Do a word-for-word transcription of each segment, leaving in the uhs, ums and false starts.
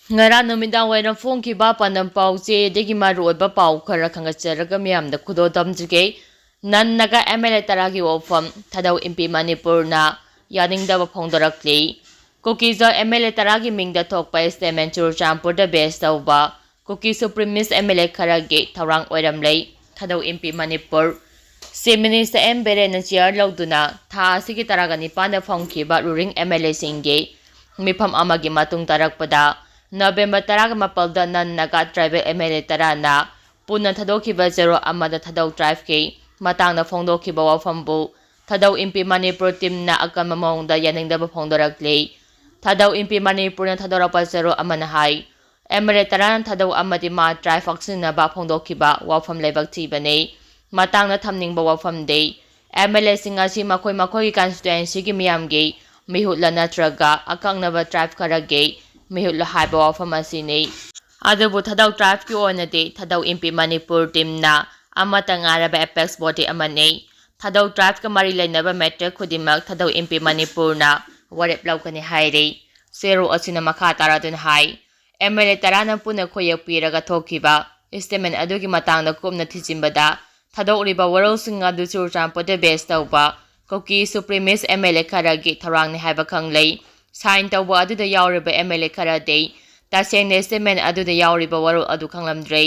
ꯉꯔꯥꯡ ꯅꯨꯃꯤꯗꯥꯡ ꯋꯥꯏꯔꯝ ꯐꯣꯡꯈꯤꯕ ꯄꯥꯟꯗꯝ ꯄꯥꯎ ꯆꯦꯗꯒꯤ ꯃꯔꯨꯑꯣꯏꯕ ꯄꯥꯎ ꯈꯔ ꯈꯪꯒꯠꯆꯔꯒ ꯃꯤꯌꯥꯝꯗ ꯈꯨꯗꯣꯜ ꯇꯝꯖꯒꯦ꯫ ꯅꯟ ꯅꯥꯒꯥ ꯑꯦꯝ ꯑꯦꯜ ꯑꯦ ꯇꯔꯥꯒꯤ ꯋꯥꯐꯝ ꯊꯥꯗꯧ ꯏꯝꯄꯤ ꯃꯅꯤꯄꯨꯔꯅ ꯌꯥꯅꯤꯡꯗꯕ ꯐꯣꯡꯗꯣꯔꯛꯂꯤ꯫ ꯀꯨꯀꯤꯖ ꯑꯦꯝ ꯑꯦꯜ ꯑꯦ ꯇꯔꯥꯒꯤ ꯃꯤꯡꯗ ꯊꯣꯛꯄ statement ꯆꯨꯔꯆꯥꯟꯄꯨꯔꯗ base ꯇꯧꯕ ꯀꯨꯀꯤ supremacist ꯑꯦꯝ ꯑꯦꯜ ꯑꯦ ꯈꯔꯒꯤ ꯊꯧꯔꯥꯡ ꯑꯣꯏꯔꯝꯂꯦ ꯊꯥꯗꯧ ꯏꯝꯄꯤ ꯃꯅꯤꯄꯨꯔ꯫ Chief Minister ꯑꯦꯝ ꯕꯤꯔꯦꯟꯅ chair ꯂꯧꯗꯨꯅ ꯊꯥ ꯑꯁꯤꯒꯤ ꯇꯔꯥꯒ ꯅꯤꯄꯥꯟꯗ ꯐꯝꯈꯤꯕ ruling ꯑꯦꯝ ꯑꯦꯜ ꯑꯦꯁꯤꯡꯒꯤ ꯃꯤꯐꯝ ꯑꯃꯒꯤ ꯃꯇꯨꯡ ꯇꯥꯔꯛꯄꯗ ꯅꯕꯦꯝꯕꯔ ꯇꯔꯥꯒ ꯃꯥꯄꯜꯗ ꯅꯟ Naga tribal M L A ꯇꯔꯥꯅ ꯄꯨꯟꯅ ꯊꯥꯗꯣꯛꯈꯤꯕ ꯆꯦꯔꯣꯜ ꯑꯃꯗ ꯊꯥꯗꯧ tribeꯀꯤ ꯃꯇꯥꯡꯗ ꯐꯣꯡꯗꯣꯛꯈꯤꯕ ꯋꯥꯐꯝꯕꯨ ꯊꯥꯗꯧ ꯏꯝꯄꯤ ꯃꯅꯤꯄꯨꯔ teamꯅ ꯑꯀꯟꯕ ꯃꯑꯣꯡꯗ ꯌꯥꯅꯤꯡꯗꯕ ꯐꯣꯡꯗꯣꯔꯛꯂꯤ꯫ ꯊꯥꯗꯧ ꯏꯝꯄꯤ ꯃꯅꯤꯄꯨꯔꯅ ꯊꯥꯗꯣꯔꯛꯄ ꯆꯦꯔꯣꯜ ꯑꯃꯅ ꯍꯥꯏ, ꯑꯦꯝ ꯑꯦꯜ ꯑꯦ ꯇꯔꯥꯅ ꯊꯥꯗꯧ ꯑꯃꯗꯤ ꯃꯥ tribe ꯐꯛꯁꯤꯟꯅꯕ ꯐꯣꯡꯗꯣꯛꯈꯤꯕ ꯋꯥꯐꯝ ꯂꯥꯏꯕꯛ ꯊꯤꯕꯅꯤ꯫ ꯃꯇꯥꯡꯗ ꯊꯝꯅꯤꯡꯕ ꯋꯥꯐꯝꯗꯤ, ꯑꯦꯝ ꯑꯦꯜ ꯑꯦꯁꯤꯡ ꯑꯁꯤ ꯃꯈꯣꯏ ꯃꯈꯣꯏꯒꯤ constituencyꯒꯤ ꯃꯤꯌꯥꯝꯒꯤ ꯃꯤꯍꯨꯠꯂ ꯅꯠꯇ꯭ꯔꯒ ꯑꯀꯛꯅꯕ tribe ꯈꯔꯒꯤ ꯃꯤꯍꯨꯠꯂ ꯍꯥꯏꯕ ꯋꯥꯐꯝ ꯑꯁꯤꯅꯤ꯫ ꯑꯗꯨꯕꯨ ꯊꯥꯗꯧ tribeꯀꯤ ꯑꯣꯏꯅꯗꯤ ꯊꯥꯗꯧ ꯏꯝꯄꯤ ꯃꯅꯤꯄꯨꯔ teamꯅ ꯑꯃꯠꯇ ꯉꯥꯏꯔꯕ apex body ꯑꯃꯅꯤ꯫ ꯊꯥꯗꯧ tribeꯀ ꯃꯔꯤ ꯂꯩꯅꯕ matter ꯈꯨꯗꯤꯡꯃꯛ ꯊꯥꯗꯧ ꯏꯝꯄꯤ ꯃꯅꯤꯄꯨꯔꯅ ꯋꯥꯔꯦꯞ ꯂꯧꯒꯅꯤ ꯍꯥꯏꯔꯤ꯫ ꯆꯦꯔꯣꯜ ꯑꯁꯤꯅ ꯃꯈꯥ ꯇꯥꯔꯗꯨꯅ ꯍꯥꯏ, ꯑꯦꯝ ꯑꯦꯜ ꯑꯦ ꯇꯔꯥꯅ ꯄꯨꯟꯅ ꯈꯨꯌꯦꯛ ꯄꯤꯔꯒ ꯊꯣꯛꯈꯤꯕ statement ꯑꯗꯨꯒꯤ ꯃꯇꯥꯡꯗ ꯀꯨꯞꯅ ꯊꯤꯖꯤꯟꯕꯗ, ꯊꯥꯗꯣꯛꯂꯤꯕ ꯋꯥꯔꯣꯜꯁꯤꯡ ꯑꯗꯨ ꯆꯨꯔꯆꯥꯟꯄꯨꯔꯗ base ꯇꯧꯕ ꯀꯨꯀꯤ supremacist ꯑꯦꯝ ꯑꯦꯜ ꯑꯦ ꯈꯔꯒꯤ ꯊꯧꯔꯥꯡꯅꯤ ꯍꯥꯏꯕ ꯈꯪꯂꯩ꯫ Sign ꯇꯧꯕ ꯑꯗꯨꯗ ꯌꯥꯎꯔꯤꯕ ꯑꯦꯝ ꯑꯦꯜ ꯑꯦ ꯈꯔꯗꯤ ꯇꯁꯦꯡꯅ statement ꯑꯗꯨꯗ ꯌꯥꯎꯔꯤꯕ ꯋꯥꯔꯣꯜ ꯑꯗꯨ ꯈꯪꯂꯝꯗ꯭ꯔꯦ꯫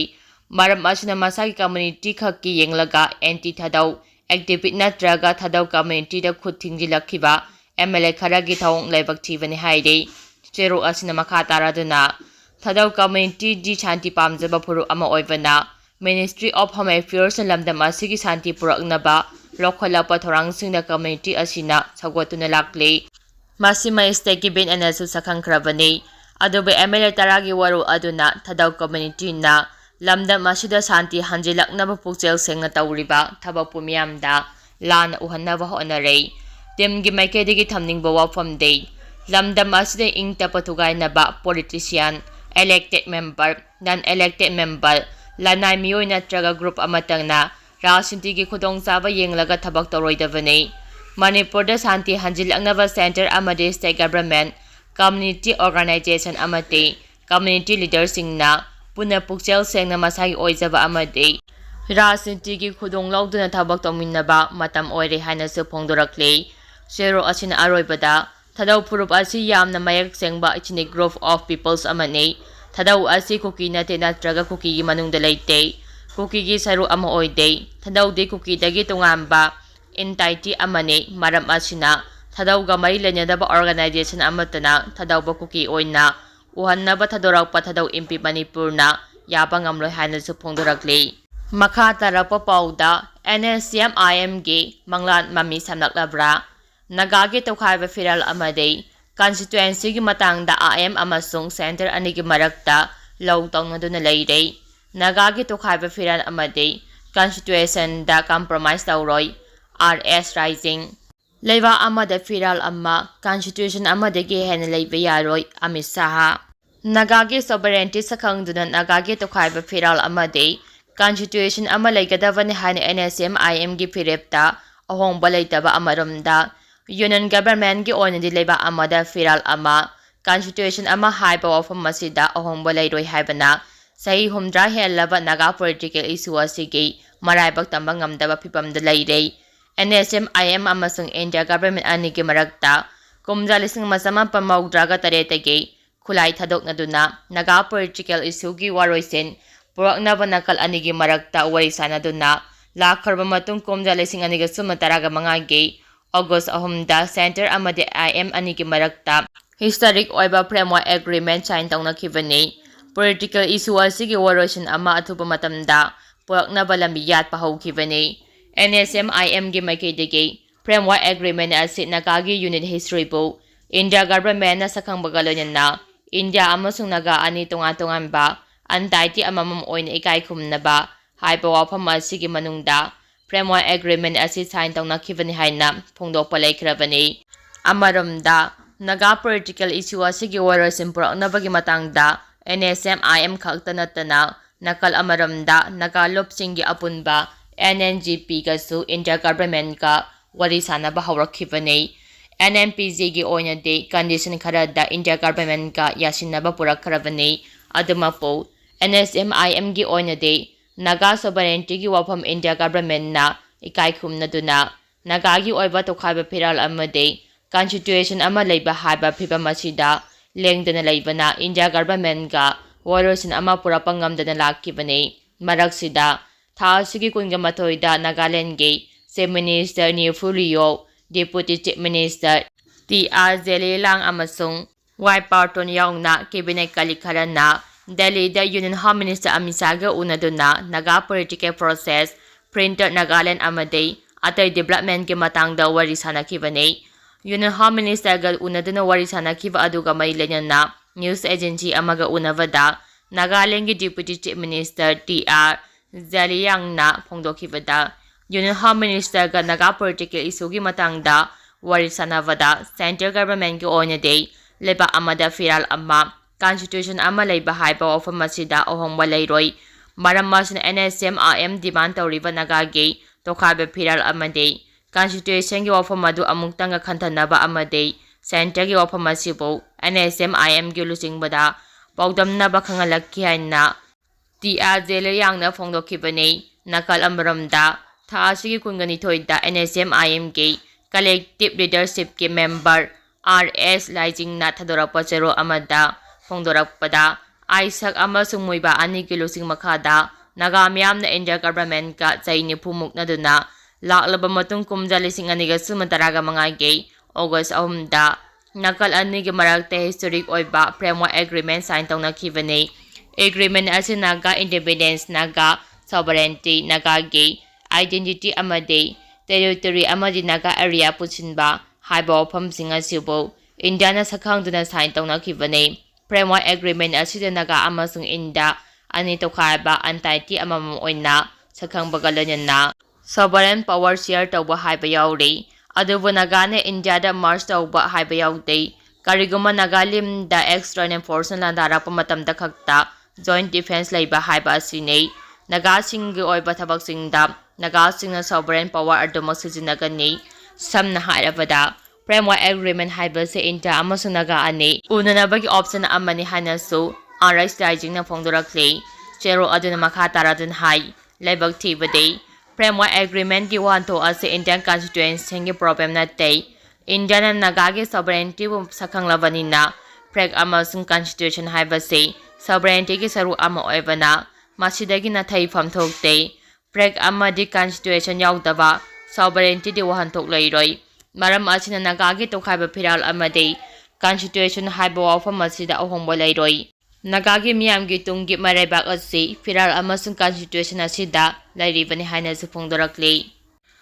ꯃꯔꯝ ꯑꯁꯤꯅ ꯃꯁꯥꯒꯤ community ꯈꯛꯀꯤ ꯌꯦꯡꯂꯒ anti ꯊꯥꯗꯧ activist ꯅꯠꯇ꯭ꯔꯒ ꯊꯥꯗꯧ communityꯗ ꯈꯨꯠ ꯊꯤꯡꯖꯤꯜꯂꯛꯈꯤꯕ ꯑꯦꯝ ꯑꯦꯜ ꯑꯦ ꯈꯔꯒꯤ ꯊꯧꯑꯣꯡ ꯂꯥꯏꯕꯛ ꯊꯤꯕꯅꯤ ꯍꯥꯏꯔꯤ꯫ ꯆꯦꯔꯣꯜ ꯑꯁꯤꯅ ꯃꯈꯥ ꯇꯥꯔꯗꯨꯅ, ꯊꯥꯗꯧ communityꯗꯤ ꯁꯥꯟꯇꯤ ꯄꯥꯝꯖꯕ ꯐꯨꯔꯨꯞ ꯑꯃ ꯑꯣꯏꯕꯅ Ministry of Home Affairsꯅ ꯂꯝꯗꯝ ꯑꯁꯤꯒꯤ ꯁꯥꯟꯇꯤ ꯄꯨꯔꯛꯅꯕ ꯂꯧꯈꯠꯂꯛꯄ ꯊꯧꯔꯥꯡꯁꯤꯡꯗ community ꯑꯁꯤꯅ ꯁꯧꯒꯠꯇꯨꯅ ꯂꯥꯛꯂꯤ꯫ ꯃꯁꯤꯃ stateꯀꯤ ꯕꯦꯟ ꯑꯅꯁꯨ ꯁꯛꯈꯪꯈ꯭ꯔꯕꯅꯤ꯫ ꯑꯗꯨꯕꯨ ꯑꯦꯝ ꯑꯦꯜ ꯑꯦ ꯇꯔꯥꯒꯤ ꯋꯥꯔꯣꯜ ꯑꯗꯨꯅ ꯊꯥꯗꯧ communityꯅ ꯂꯝꯗꯝ ꯑꯁꯤꯗ ꯁꯥꯟꯇꯤ ꯍꯟꯖꯤꯜꯂꯛꯅꯕ ꯄꯨꯛꯆꯦꯜ ꯁꯦꯡꯅ ꯇꯧꯔꯤꯕ ꯊꯕꯛꯄꯨ ꯃꯤꯌꯥꯝꯗ ꯂꯥꯟꯅ ꯎꯍꯟꯅꯕ ꯍꯣꯠꯅꯔꯦ꯫ Teamꯒꯤ ꯃꯥꯏꯀꯩꯗꯒꯤ ꯊꯝꯅꯤꯡꯕ ꯋꯥꯐꯝꯗꯤ, ꯂꯝꯗꯝ ꯑꯁꯤꯗ ꯏꯪ ꯇꯞꯄ ꯊꯨꯒꯥꯏꯅꯕ politician, elected member, non elected member, ꯂꯅꯥꯏ ꯃꯤꯑꯣꯏ ꯅꯠꯇ꯭ꯔꯒ group ꯑꯃꯠꯇꯅ ꯔꯥꯖꯅꯤꯇꯤꯒꯤ ꯈꯨꯗꯣꯡꯆꯥꯕ ꯌꯦꯡꯂꯒ ꯊꯕꯛ ꯇꯧꯔꯣꯏꯗꯕꯅꯤ꯫ ꯃꯅꯤꯄꯨꯔꯗ ꯁꯥꯟꯇꯤ ꯍꯟꯖꯤꯜꯂꯛꯅꯕ centre ꯑꯃꯗꯤ state government, community organisation ꯑꯃꯗꯤ community leaderꯁꯤꯡꯅ ꯄꯨꯟꯅ ꯄꯨꯛꯆꯦꯜ ꯁꯦꯡꯅ ꯃꯁꯥꯒꯤ ꯑꯣꯏꯖꯕ ꯑꯃꯗꯤ ꯔꯥꯖꯅꯤꯇꯤꯒꯤ ꯈꯨꯗꯣꯡ ꯂꯧꯗꯨꯅ ꯊꯕꯛ ꯇꯧꯃꯤꯟꯅꯕ ꯃꯇꯝ ꯑꯣꯏꯔꯦ ꯍꯥꯏꯅꯁꯨ ꯐꯣꯡꯗꯣꯔꯛꯂꯤ꯫ ꯁꯦꯔꯣ ꯑꯁꯤꯅ ꯑꯔꯣꯏꯕꯗ ꯊꯥꯗꯧ ꯐꯨꯔꯨꯞ ꯑꯁꯤ ꯌꯥꯝꯅ ꯃꯌꯦꯛ ꯁꯦꯡꯕ ethnic group of peoples ꯑꯃꯅꯤ꯫ ꯊꯥꯗꯧ ꯑꯁꯤ ꯀꯨꯀꯤ ꯅꯠꯇꯦ ꯅꯠꯇ꯭ꯔꯒ ꯀꯨꯀꯤꯒꯤ ꯃꯅꯨꯡꯗ ꯂꯩꯇꯦ꯫ ꯀꯨꯀꯤꯒꯤ ꯁꯔꯨꯛ ꯑꯃ ꯑꯣꯏꯗꯦ꯫ ꯊꯥꯗꯧꯗꯤ ꯀꯨꯀꯤꯗꯒꯤ ꯇꯣꯉꯥꯟꯕ entity ꯑꯃꯅꯤ꯫ ꯃꯔꯝ ꯑꯁꯤꯅ ꯊꯥꯗꯧꯒ ꯃꯔꯤ ꯂꯩꯅꯗꯕ organization ꯑꯃꯠꯇꯅ ꯊꯥꯗꯧꯕ ꯀꯨꯀꯤ ꯑꯣꯏꯅ ꯎꯍꯟꯅꯕ ꯊꯥꯗꯣꯔꯛꯄ ꯊꯥꯗꯧ ꯏꯝꯄꯤ ꯃꯅꯤꯄꯨꯔꯅ ꯌꯥꯕ ꯉꯝꯂꯣꯏ ꯍꯥꯏꯅꯁꯨ ꯐꯣꯡꯗꯣꯔꯛꯂꯤ꯫ ꯃꯈꯥ ꯇꯥꯔꯛꯄ ꯄꯥꯎꯗ, NSCM-IMꯒꯤ ꯃꯪꯂꯥꯟ ꯃꯃꯤ ꯁꯥꯝꯂꯛꯂꯕ꯭ꯔꯥ? ꯅꯥꯒꯥꯒꯤ ꯇꯣꯈꯥꯏꯕ ꯐꯤꯔꯥꯜ ꯑꯃꯗꯤ constituencyꯒꯤ ꯃꯇꯥꯡꯗ IM ꯑꯃꯁꯨꯡ centre ꯑꯅꯤꯒꯤ ꯃꯔꯛꯇ ꯂꯧ ꯇꯧꯅꯗꯨꯅ ꯂꯩꯔꯦ꯫ ꯅꯥꯒꯥꯒꯤ ꯇꯣꯈꯥꯏꯕ ꯐꯤꯔꯥꯜ ꯑꯃꯗꯤ constitutionꯗ compromise ꯇꯧꯔꯣꯏ, RS Rising꯫ ꯂꯩꯕꯥꯛ ꯑꯃꯗ ꯐꯤꯔꯥꯜ ꯑꯃ, constitution ꯑꯃꯗꯒꯤ ꯍꯦꯟꯅ ꯂꯩꯕ ꯌꯥꯔꯣꯏ, ꯑꯃꯤꯠ ꯁꯥꯍ꯫ ꯅꯥꯒꯥꯒꯤ sovereignty ꯁꯛꯈꯪꯗꯨꯅ ꯅꯥꯒꯥꯒꯤ ꯇꯣꯈꯥꯏꯕ ꯐꯤꯔꯥꯜ ꯑꯃꯗꯤ constitution ꯑꯃ ꯂꯩꯒꯗꯕꯅꯤ ꯍꯥꯏꯅ NSCM-IMꯒꯤ ꯐꯤꯔꯦꯞꯇ ꯑꯍꯣꯡꯕ ꯂꯩꯇꯕ ꯑꯃꯔꯣꯝꯗ, union governmentꯀꯤ ꯑꯣꯏꯅꯗꯤ ꯂꯩꯕꯥꯛ ꯑꯃꯗ ꯐꯤꯔꯥꯜ ꯑꯃ, constitution ꯑꯃ ꯍꯥꯏꯕ ꯋꯥꯐꯝ ꯑꯁꯤꯗ ꯑꯍꯣꯡꯕ ꯂꯩꯔꯣꯏ ꯍꯥꯏꯕꯅ ꯆꯍꯤ ꯍꯨꯝꯗ꯭ꯔꯥ ꯍꯦꯜꯂꯕ ꯅꯥꯒꯥ political issue ꯑꯁꯤꯒꯤ ꯃꯔꯥꯏꯕꯛ ꯇꯝꯕ ꯉꯝꯗꯕ ꯐꯤꯚꯝꯗ ꯂꯩꯔꯦ꯫ NSCM-IM ꯑꯃꯁꯨꯡ India government ꯑꯅꯤꯒꯤ ꯃꯔꯛꯇ ꯀꯨꯝꯖꯥ ꯂꯤꯁꯤꯡ ꯑꯃ ꯆꯃꯥꯄꯟ ꯃꯧꯗ꯭ꯔꯥꯒ ꯇꯔꯦꯠꯇꯒꯤ ꯈꯨꯠꯂꯥꯏ ꯊꯥꯗꯣꯛꯅꯗꯨꯅ ꯅꯥꯒꯥ political issueꯒꯤ ꯋꯥꯔꯣꯏꯁꯤꯟ ꯄꯨꯔꯛꯅꯕ ꯅꯥꯀꯜ ꯑꯅꯤꯒꯤ ꯃꯔꯛꯇ ꯋꯥꯔꯤ ꯁꯥꯅꯗꯨꯅ ꯂꯥꯛꯈ꯭ꯔꯕ ꯃꯇꯨꯡ, ꯀꯨꯝꯖꯥ ꯂꯤꯁꯤꯡ ꯑꯅꯤꯒ ꯁꯨꯞꯅ ꯇꯔꯥꯒ ꯃꯉꯥꯒꯤ August ꯑꯍꯨꯝꯗ centre ꯑꯃꯗꯤ IM ꯑꯅꯤꯒꯤ ꯃꯔꯛꯇ historic ꯑꯣꯏꯕ framework agreement sign ꯇꯧꯅꯈꯤꯕꯅꯤ꯫ Political issue ꯑꯁꯤꯒꯤ ꯋꯥꯔꯣꯏꯁꯤꯟ ꯑꯃ ꯑꯊꯨꯕ ꯃꯇꯝꯗ ꯄꯨꯔꯛꯅꯕ ꯂꯝꯕꯤ ꯌꯥꯠꯄ ꯍꯧꯈꯤꯕꯅꯤ꯫ NSCM-IMꯒꯤ ꯃꯥꯏꯀꯩꯗꯒꯤ framework agreement ꯑꯁꯤ ꯅꯥꯒꯥꯒꯤ unit historyꯕꯨ India governmentꯅ ꯁꯛꯈꯪꯕꯒ ꯂꯣꯏꯅꯅ India ꯑꯃꯁꯨꯡ ꯅꯥꯒꯥ ꯑꯅꯤ ꯇꯣꯉꯥꯟ ꯇꯣꯉꯥꯟꯕ entity ꯑꯃꯃꯝ ꯑꯣꯏꯅ ꯏꯀꯥꯏ ꯈꯨꯝꯅꯕ ꯍꯥꯏꯕ ꯋꯥꯐꯝ ꯑꯁꯤꯒꯤ ꯃꯅꯨꯡꯗ framework agreement ꯑꯁꯤ sign ꯇꯧꯅꯈꯤꯕꯅꯤ ꯍꯥꯏꯅ ꯐꯣꯡꯗꯣꯛꯄ ꯂꯩꯈ꯭ꯔꯕꯅꯤ꯫ ꯑꯃꯔꯣꯝꯗ, ꯅꯥꯒꯥ political issue ꯑꯁꯤꯒꯤ ꯋꯥꯔꯣꯏꯁꯤꯟ ꯄꯨꯔꯛꯅꯕꯒꯤ ꯃꯇꯥꯡꯗ NSCM-IM ꯈꯛꯇ ꯅꯠꯇꯅ ꯅꯥꯀꯜ ꯑꯃꯔꯣꯝꯗ ꯅꯥꯒꯥ ꯂꯨꯞꯁꯤꯡꯒꯤ ꯑꯄꯨꯟꯕ NNGPꯒꯁꯨ India governmentꯀ ꯋꯥꯔꯤ ꯁꯥꯅꯕ ꯍꯧꯔꯛꯈꯤꯕꯅꯤ꯫ N M P Gꯒꯤ ꯑꯣꯏꯅꯗꯤ condition ꯈꯔꯗ India governmentꯀ ꯌꯥꯁꯤꯟꯅꯕ ꯄꯨꯔꯛꯈ꯭ꯔꯕꯅꯤ꯫ ꯑꯗꯨꯃꯛꯄꯨ N S M I Mꯒꯤ ꯑꯣꯏꯅꯗꯤ Naga sovereigntyꯒꯤ ꯋꯥꯐꯝ India governmentꯅ ꯏꯀꯥꯏ ꯈꯨꯝꯅꯗꯨꯅ Nagaꯒꯤ ꯑꯣꯏꯕ ꯇꯣꯈꯥꯏꯕ ꯐꯤꯔꯥꯜ ꯑꯃꯗꯤ constitution ꯑꯃ ꯂꯩꯕ ꯍꯥꯏꯕ ꯐꯤꯚꯝ ꯑꯁꯤꯗ ꯂꯦꯡꯗꯅ ꯂꯩꯕꯅ India governmentꯀ ꯋꯥꯔꯣꯏꯁꯤꯟ ꯑꯃ ꯄꯨꯔꯛꯄ ꯉꯝꯗꯅ ꯂꯥꯛꯈꯤꯕꯅꯤ꯫ ꯃꯔꯛꯁꯤꯗ ꯊꯥ ꯑꯁꯤꯒꯤ ꯀꯨꯟꯒ ꯃꯥꯊꯣꯏꯗ ꯅꯥꯒꯥꯂꯦꯟꯗꯒꯤ Chief Minister Neiphiu Rio, Deputy Chief Minister T R Zeliangrong ꯑꯃꯁꯨꯡ Y Patton ꯌꯥꯎꯅ cabinet colleague ꯈꯔꯅ ꯗꯦꯜꯂꯤꯗ Union Home Minister Amit ꯁꯥꯍꯒ ꯎꯅꯗꯨꯅ Naga political process, Frontier Nagaland ꯑꯃꯗꯤ ꯑꯇꯩ developmentꯀꯤ ꯃꯇꯥꯡꯗ ꯋꯥꯔꯤ ꯁꯥꯅꯈꯤꯕꯅꯤ꯫ Union Home Ministerꯒ ꯎꯅꯗꯨꯅ ꯋꯥꯔꯤ ꯁꯥꯅꯈꯤꯕ ꯑꯗꯨꯒ ꯃꯔꯤ ꯂꯩꯅꯅ news agency ꯑꯃꯒ ꯎꯅꯕꯗ ꯅꯥꯒꯥꯂꯦꯟꯗꯒꯤ Deputy Chief Minister T R Zeliangrongꯅ ꯐꯣꯡꯗꯣꯛꯈꯤꯕꯗ, Union Home Ministerꯒ Naga political issueꯒꯤ ꯃꯇꯥꯡꯗ ꯋꯥꯔꯤ ꯁꯥꯅꯕꯗ, central governmentꯀꯤ ꯑꯣꯏꯅꯗꯤ ꯂꯩꯕꯥꯛ ꯑꯃꯗ ꯐꯤꯔꯥꯜ ꯑꯃ, constitution ꯑꯃ ꯂꯩꯕ ꯍꯥꯏꯕ ꯋꯥꯐꯝ ꯑꯁꯤꯗ ꯑꯍꯣꯡꯕ ꯂꯩꯔꯣꯏ꯫ ꯃꯔꯝ ꯑꯁꯤꯅ N S M I M demand ꯇꯧꯔꯤꯕ ꯅꯥꯒꯥꯒꯤ ꯇꯣꯈꯥꯏꯕ ꯐꯤꯔꯥꯜ ꯑꯃꯗꯤ constitutionꯒꯤ ꯋꯥꯐꯝ ꯑꯗꯨ ꯑꯃꯨꯛꯇꯪꯒ ꯈꯟꯊꯅꯕ ꯑꯃꯗꯤ centreꯒꯤ ꯋꯥꯐꯝ ꯑꯁꯤꯕꯨ N S M I Mꯒꯤ ꯂꯨꯆꯤꯡꯕꯗ ꯄꯥꯎꯗꯝꯅꯕ ꯈꯪꯍꯜꯂꯛꯈꯤ ꯍꯥꯏꯅ T R Zeliangrongꯅ ꯐꯣꯡꯗꯣꯛꯈꯤꯕꯅꯤ꯫ ꯅꯥꯀꯜ ꯑꯃꯔꯣꯝꯗ, ꯊꯥ ꯑꯁꯤꯒꯤ ꯀꯨꯟꯒ ꯅꯤꯊꯣꯏꯗ N S M I Mꯒꯤ collective leadershipꯀꯤ member R S Laijingna ꯊꯥꯗꯣꯔꯛꯄ ꯆꯦꯔꯣꯜ ꯑꯃꯗ ꯐꯣꯡꯗꯣꯔꯛꯄꯗ, ꯑꯥꯏꯁꯛ ꯑꯃꯁꯨꯡ ꯃꯨꯏꯕꯥ ꯑꯅꯤꯒꯤ ꯂꯨꯆꯤꯡ ꯃꯈꯥꯗ ꯅꯥꯒꯥ ꯃꯤꯌꯥꯝꯅ India governmentꯀ ꯆꯍꯤ ꯅꯤꯐꯨ ꯃꯨꯛꯅꯗꯨꯅ ꯂꯥꯛꯂꯕ ꯃꯇꯨꯡ, ꯀꯨꯝꯖꯥ ꯂꯤꯁꯤꯡ ꯑꯅꯤꯒ ꯁꯨꯞꯅ ꯇꯔꯥꯒ ꯃꯉꯥꯒꯤ August ꯑꯍꯨꯝꯗ ꯅꯥꯀꯜ ꯑꯅꯤꯒꯤ ꯃꯔꯛꯇ historic ꯑꯣꯏꯕ framework agreement sign ꯇꯧꯅꯈꯤꯕꯅꯤ꯫ Agreement ꯑꯁꯤ Naga independence, Naga sovereignty, ꯅꯥꯒꯥꯒꯤ identity ꯑꯃꯗꯤ territory ꯑꯃꯗꯤ Naga area ꯄꯨꯟꯁꯤꯟꯕ ꯍꯥꯏꯕ ꯋꯥꯐꯝꯁꯤꯡ ꯑꯁꯤꯕꯨ ꯏꯟꯗꯤꯌꯥꯅ ꯁꯛꯈꯪꯗꯨꯅ sign ꯇꯧꯅꯈꯤꯕꯅꯤ꯫ Framework agreement ꯑꯁꯤꯗ ꯅꯥꯒꯥ ꯑꯃꯁꯨꯡ ꯏꯟꯗꯤꯌꯥ ꯑꯅꯤ ꯇꯣꯈꯥꯏꯕ entity ꯑꯃꯃꯝ ꯑꯣꯏꯅ ꯁꯛꯈꯪꯕꯒ ꯂꯣꯏꯅꯅ sovereign power share ꯇꯧꯕ ꯍꯥꯏꯕ ꯌꯥꯎꯔꯤ꯫ ꯑꯗꯨꯕꯨ ꯅꯥꯒꯥꯅ ꯏꯟꯗꯤꯌꯥꯗ merge ꯇꯧꯕ ꯍꯥꯏꯕ ꯌꯥꯎꯗꯦ꯫ ꯀꯔꯤꯒꯨꯝꯕ ꯅꯥꯒꯥꯂꯦꯟꯗ external forceꯅ ꯂꯥꯟꯗꯥꯔꯛꯄ ꯃꯇꯝꯗ ꯈꯛꯇ joint defence ꯂꯩꯕ ꯍꯥꯏꯕ ꯑꯁꯤꯅꯤ꯫ ꯅꯥꯒꯥꯁꯤꯡꯒꯤ ꯑꯣꯏꯕ ꯊꯕꯛꯁꯤꯡꯗ ꯅꯥꯒꯥꯁꯤꯡꯅ sovereign power ꯑꯗꯨꯃꯛ ꯁꯤꯖꯤꯟꯅꯒꯅꯤ꯫ ꯁꯝꯅ ꯍꯥꯏꯔꯕꯗ, Framework Agreement ꯍꯥꯏꯕꯁꯤ ꯏꯟꯗꯤꯌꯥ ꯑꯃꯁꯨꯡ ꯅꯥꯒꯥ ꯑꯅꯤ ꯎꯅꯅꯕꯒꯤ option ꯑꯃꯅꯤ ꯍꯥꯏꯅꯁꯨ ꯑꯥꯔ ꯑꯩꯁ ꯂꯥꯏꯖꯤꯡꯅ ꯐꯣꯡꯗꯣꯔꯛꯂꯤ꯫ ꯆꯦꯔꯣꯜ ꯑꯗꯨꯅ ꯃꯈꯥ ꯇꯥꯔꯗꯨꯅ ꯍꯥꯏ, ꯂꯥꯏꯕꯛ ꯊꯤꯕꯗꯤ Framework Agreement ꯀꯤ ꯋꯥꯍꯟꯊꯣꯛ ꯑꯁꯤ Indian Constitution ꯒꯤ problem ꯅꯠꯇꯦ꯫ ꯏꯟꯗꯤꯌꯥꯅ ꯅꯥꯒꯥꯒꯤ sovereignty ꯕꯨ ꯁꯛꯈꯪꯂꯕꯅꯤꯅ, flag ꯑꯃꯁꯨꯡ constitution ꯍꯥꯏꯕꯁꯤ sovereignty ꯒꯤ ꯁꯔꯨꯛ ꯑꯃ ꯑꯣꯏꯕꯅ, ꯃꯁꯤꯗꯒꯤ ꯅꯥꯊꯩꯐꯝ ꯊꯣꯛꯇꯦ꯫ Flag ꯑꯃꯗꯤ constitution ꯌꯥꯎꯗꯕ sovereignty ꯗꯤ ꯋꯥꯍꯟꯊꯣꯛ ꯂꯩꯔꯣꯏ꯫ ꯃꯔꯝ ꯑꯁꯤꯅ ꯅꯥꯒꯥꯒꯤ ꯇꯣꯈꯥꯏꯕ ꯐꯤꯔꯥꯜ ꯑꯃꯗꯤ constitution ꯍꯥꯏꯕ ꯋꯥꯐꯝ ꯑꯁꯤꯗ ꯑꯍꯣꯡꯕ ꯂꯩꯔꯣꯏ꯫ ꯅꯥꯒꯥꯒꯤ ꯃꯤꯌꯥꯝꯒꯤ ꯇꯨꯡꯒꯤ ꯃꯔꯩꯕꯥꯛ ꯑꯁꯤ ꯐꯤꯔꯥꯜ ꯑꯃꯁꯨꯡ constitution ꯑꯁꯤꯗ ꯂꯩꯔꯤꯕꯅꯤ ꯍꯥꯏꯅꯁꯨ ꯐꯣꯡꯗꯣꯔꯛꯂꯤ꯫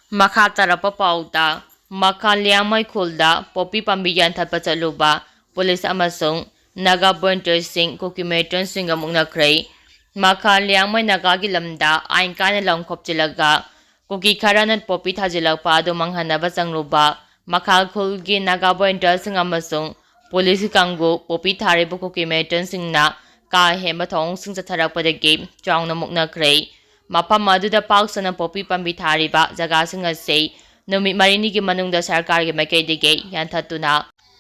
ꯃꯈꯥ ꯇꯥꯔꯛꯄ ꯄꯥꯎꯗ, ꯃꯈꯥ ꯂꯤꯌꯥꯡꯃꯩ ꯈꯨꯜꯗ ꯄꯣꯄꯤ ꯄꯥꯝꯕꯤ ꯌꯥꯟꯊꯠꯄ ꯆꯠꯂꯨꯕ ꯄꯨꯂꯤꯁ ꯑꯃꯁꯨꯡ ꯅꯥꯒꯥ ꯚꯣꯂꯨꯟꯇꯤꯌꯔꯁꯤꯡ ꯀꯨꯀꯤ ꯃꯤꯂꯤꯇꯦꯟꯠꯁꯤꯡꯒ ꯃꯨꯛꯅꯈ꯭ꯔꯦ꯫ ꯃꯈꯥ ꯂꯤꯌꯥꯡꯃꯩ ꯅꯥꯒꯥꯒꯤ ꯂꯝꯗ ꯑꯥꯏꯟ ꯀꯥꯏꯅ ꯂꯝ ꯈꯣꯞꯆꯤꯜꯂꯒ ꯀꯨꯀꯤ ꯈꯔꯅ ꯄꯣꯄꯤ ꯊꯥꯖꯤꯜꯂꯛꯄ ꯑꯗꯨ ꯃꯥꯡꯍꯟꯅꯕ ꯆꯪꯂꯨꯕ ꯃꯈꯥ ꯈꯨꯜꯒꯤ ꯅꯥꯒꯥ ꯚꯣꯂꯨꯟꯇꯤꯌꯔꯁꯤꯡ ꯑꯃꯁꯨꯡ ꯄꯨꯂꯤꯁꯀꯤ ꯀꯥꯡꯕꯨ ꯄꯣꯄꯤ ꯊꯥꯔꯤꯕ ꯀꯨꯀꯤ ꯃꯤꯂꯤꯇꯦꯟꯠꯁꯤꯡꯅ ꯀꯥ ꯍꯦꯟꯕ ꯊꯧꯑꯣꯡꯁꯤꯡ ꯆꯠꯊꯔꯛꯄꯗꯒꯤ ꯆꯥꯎꯅ ꯃꯨꯛꯅꯈ꯭ꯔꯦ꯫ ꯃꯐꯝ ꯑꯗꯨꯗ ꯄꯥꯛ ꯁꯟꯅ ꯄꯣꯄꯤ ꯄꯥꯝꯕꯤ ꯊꯥꯔꯤꯕ ꯖꯒꯥꯁꯤꯡ ꯑꯁꯤ ꯅꯨꯃꯤꯠ ꯃꯔꯤꯅꯤꯒꯤ ꯃꯅꯨꯡꯗ ꯁꯔꯀꯥꯔꯒꯤ ꯃꯥꯏꯀꯩꯗꯒꯤ ꯌꯥꯟꯊꯠꯇꯨꯅ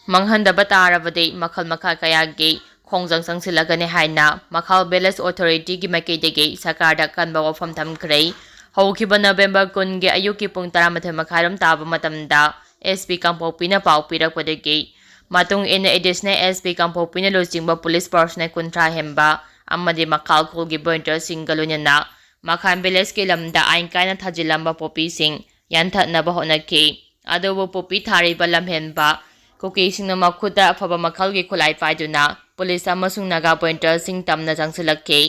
ꯃꯥꯡꯍꯟꯗꯕ ꯇꯥꯔꯕꯗꯤ ꯃꯈꯜ ꯃꯈꯥ ꯀꯌꯥꯒꯤ ꯈꯣꯡꯖꯪ ꯆꯪꯁꯤꯜꯂꯛꯀꯅꯤ ꯍꯥꯏꯅ ꯃꯈꯥ ꯚꯤꯂꯦꯖ ꯑꯣꯊꯣꯔꯤꯇꯤꯒꯤ ꯃꯥꯏꯀꯩꯗꯒꯤ ꯁꯔꯀꯥꯔꯗ ꯀꯟꯕ ꯋꯥꯐꯝ ꯊꯝꯈ꯭ꯔꯦ꯫ ꯍꯧꯈꯤꯕ ꯅꯕꯦꯝꯕꯔ ꯀꯨꯟꯒꯤ ꯑꯌꯨꯛꯀꯤ ꯄꯨꯡ ꯇꯔꯥꯃꯥꯊꯣꯏ ꯃꯈꯥꯏꯔꯣꯝ ꯇꯥꯕ ꯃꯇꯝꯗ ꯑꯦꯁ ꯄꯤ ꯀꯥꯡꯄꯣꯛꯄꯤꯅ ꯄꯥꯎ ꯄꯤꯔꯛꯄꯗꯒꯤ ꯃꯇꯨꯡ ꯏꯟꯅ ꯑꯦꯗꯤꯁꯅꯦꯜ ꯑꯦꯁ ꯄꯤ ꯀꯥꯡꯄꯣꯛꯄꯤꯅ ꯂꯨꯆꯤꯡꯕ ꯄꯨꯂꯤꯁ ꯄꯥꯔꯁꯅꯦꯜ ꯀꯨꯟꯊ꯭ꯔꯥ ꯍꯦꯟꯕ ꯑꯃꯗꯤ ꯃꯈꯥ ꯈꯨꯜꯒꯤ ꯚꯣꯂꯨꯟꯇꯤꯌꯔꯁꯤꯡꯒ ꯂꯣꯏꯅꯅ ꯃꯈꯥ ꯚꯤꯂꯦꯖꯀꯤ ꯂꯝꯗ ꯑꯥꯏꯟ ꯀꯥꯏꯅ ꯊꯥꯖꯤꯜꯂꯝꯕ ꯄꯣꯄꯤꯁꯤꯡ ꯌꯥꯟꯊꯠꯅꯕ ꯍꯣꯠꯅꯈꯤ꯫ ꯑꯗꯨꯕꯨ ꯄꯣꯄꯤ ꯊꯥꯔꯤꯕ ꯂꯝꯍꯦꯟꯕ ꯀꯨꯀꯤꯁꯤꯡꯅ ꯃꯈꯨꯠꯇ ꯑꯐꯕ ꯃꯈꯜꯒꯤ ꯈꯨꯠꯂꯥꯏ ꯄꯥꯏꯗꯨꯅ ꯄꯨꯂꯤꯁ ꯑꯃꯁꯨꯡ ꯅꯥꯒꯥ ꯚꯣꯂꯨꯟꯇꯤꯌꯔꯁꯤꯡ ꯇꯝꯅ ꯆꯪꯁꯤꯜꯂꯛꯈꯤ꯫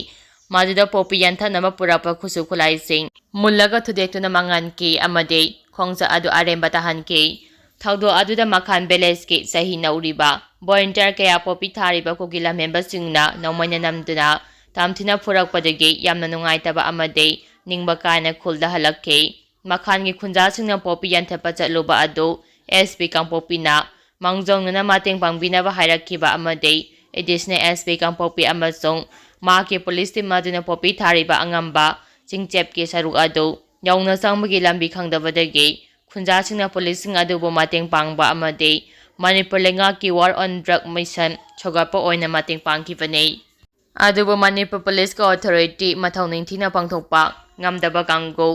ꯃꯗꯨꯗ ꯄꯣꯄꯤ ꯌꯥꯟꯊꯠꯅꯕ ꯄꯨꯔꯛꯄ ꯈꯨꯠꯁꯨ ꯈꯨꯠꯂꯥꯏꯁꯤꯡ ꯃꯨꯜꯂꯒ ꯊꯨꯗꯦꯛꯇꯨꯅ ꯃꯥꯡꯍꯟꯈꯤ ꯑꯃꯗꯤ ꯈꯣꯡꯆꯠ ꯑꯗꯨ ꯑꯔꯦꯝꯕ ꯇꯥꯍꯟꯈꯤ꯫ ꯊꯧꯗꯣꯛ ꯑꯗꯨꯗ ꯃꯈꯥꯟ ꯚꯤꯂꯦꯖꯀꯤ ꯆꯍꯤ ꯅꯧꯔꯤꯕ ꯚꯣꯂꯨꯟꯇꯤꯌꯔ ꯀꯌꯥ ꯄꯣꯄꯤ ꯊꯥꯔꯤꯕ ꯀꯨꯀꯤ ꯂꯝꯍꯦꯟꯕꯁꯤꯡꯅ ꯅꯣꯡꯃꯩꯅ ꯅꯝꯗꯨꯅ ꯇꯝꯊꯤꯅ ꯐꯨꯔꯛꯄꯗꯒꯤ ꯌꯥꯝꯅ ꯅꯨꯡꯉꯥꯏꯇꯕ ꯑꯃꯗꯤ ꯅꯤꯡꯕ ꯀꯥꯏꯅ ꯈꯨꯜꯗ ꯍꯜꯂꯛꯈꯤ꯫ ꯃꯈꯥꯟꯒꯤ ꯈꯨꯟꯖꯥꯁꯤꯡꯅ ꯄꯣꯄꯤ ꯌꯥꯟꯊꯠꯄ ꯆꯠꯂꯨꯕ ꯑꯗꯨ ꯑꯦꯁ ꯄꯤ ꯀꯥꯡꯄꯣꯛꯄꯤꯅ ꯃꯥꯡꯖꯧꯅꯅ ꯃꯇꯦꯡ ꯄꯥꯡꯕꯤꯅꯕ ꯍꯥꯏꯔꯛꯈꯤꯕ ꯑꯃꯗꯤ ꯑꯦꯗꯤꯁꯅꯦꯜ ꯑꯦꯁ ꯄꯤ ꯀꯥꯡꯄꯣꯛꯄꯤ ꯑꯃꯁꯨꯡ ꯃꯍꯥꯛꯀꯤ ꯄꯨꯂꯤꯁ ꯇꯤꯝ ꯑꯗꯨꯅ ꯄꯣꯄꯤ ꯊꯥꯔꯤꯕ ꯑꯉꯝꯕ ꯆꯤꯡꯆꯦꯞꯀꯤ ꯁꯔꯨꯛ ꯑꯗꯨ ꯌꯧꯅ ꯆꯪꯕꯒꯤ ꯂꯝꯕꯤ ꯈꯪꯗꯕꯗꯒꯤ ꯈꯨꯟꯖꯥꯁꯤꯡꯅ ꯄꯨꯂꯤꯁꯁꯤꯡ ꯑꯗꯨꯕꯨ ꯃꯇꯦꯡ ꯄꯥꯡꯕ ꯑꯃꯗꯤ ꯃꯅꯤꯄꯨꯔ ꯂꯩꯉꯥꯛꯀꯤ War on Drug Mission ꯁꯧꯒꯠꯄ ꯑꯣꯏꯅ ꯃꯇꯦꯡ ꯄꯥꯡꯈꯤꯕꯅꯤ꯫ ꯑꯗꯨꯕꯨ ꯃꯅꯤꯄꯨꯔ ꯄꯨꯂꯤꯁꯀ ꯑꯣꯊꯣꯔꯤꯇꯤ ꯃꯊꯧ ꯅꯤꯡꯊꯤꯅ ꯄꯥꯡꯊꯣꯛꯄ ꯉꯝꯗꯕ ꯀꯥꯡꯕꯨ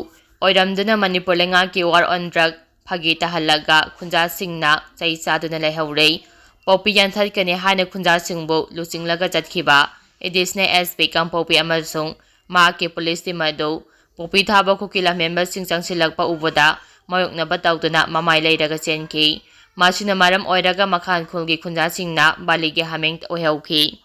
ꯑꯣꯏꯔꯝꯗꯨꯅ ꯃꯅꯤꯄꯨꯔ ꯂꯩꯉꯥꯛꯀꯤ War on Drug ꯐꯥꯒꯤ ꯇꯥꯍꯜꯂꯒ ꯈꯨꯟꯖꯥꯁꯤꯡꯅ ꯆꯩ ꯆꯥꯗꯨꯅ ꯂꯩꯍꯧꯔꯦ꯫ ꯄꯣꯄꯤ ꯌꯥꯟꯊꯠꯀꯅꯤ ꯍꯥꯏꯅ ꯈꯨꯟꯖꯥꯁꯤꯡꯕꯨ ꯂꯨꯆꯤꯡꯂꯒ ꯆꯠꯈꯤꯕ ꯑꯦꯗꯤꯁꯅꯦꯜ ꯑꯦꯁ ꯄꯤ ꯀꯥꯡꯄꯣꯛꯄꯤ ꯑꯃꯁꯨꯡ ꯃꯍꯥꯛꯀꯤ ꯄꯨꯂꯤꯁ ꯇꯤꯝ ꯑꯗꯨ ꯄꯣꯄꯤ ꯊꯥꯕ ꯈꯨꯠꯀꯤ ꯂꯝꯍꯦꯟꯕꯁꯤꯡ ꯆꯪꯁꯤꯜꯂꯛꯄ ꯎꯕꯗ ꯃꯥꯌꯣꯛꯅꯕ ꯇꯧꯗꯨꯅ ꯃꯃꯥꯏ ꯂꯩꯔꯒ ꯆꯦꯟꯈꯤ꯫ ꯃꯁꯤꯅ ꯃꯔꯝ ꯑꯣꯏꯔꯒ ꯃꯈꯥꯟ ꯈꯨꯜꯒꯤ ꯈꯨꯟꯖꯥꯁꯤꯡꯅ ꯕꯥꯂꯤꯒꯤ ꯍꯥꯃꯦꯡ ꯑꯣꯏꯍꯧꯈꯤ꯫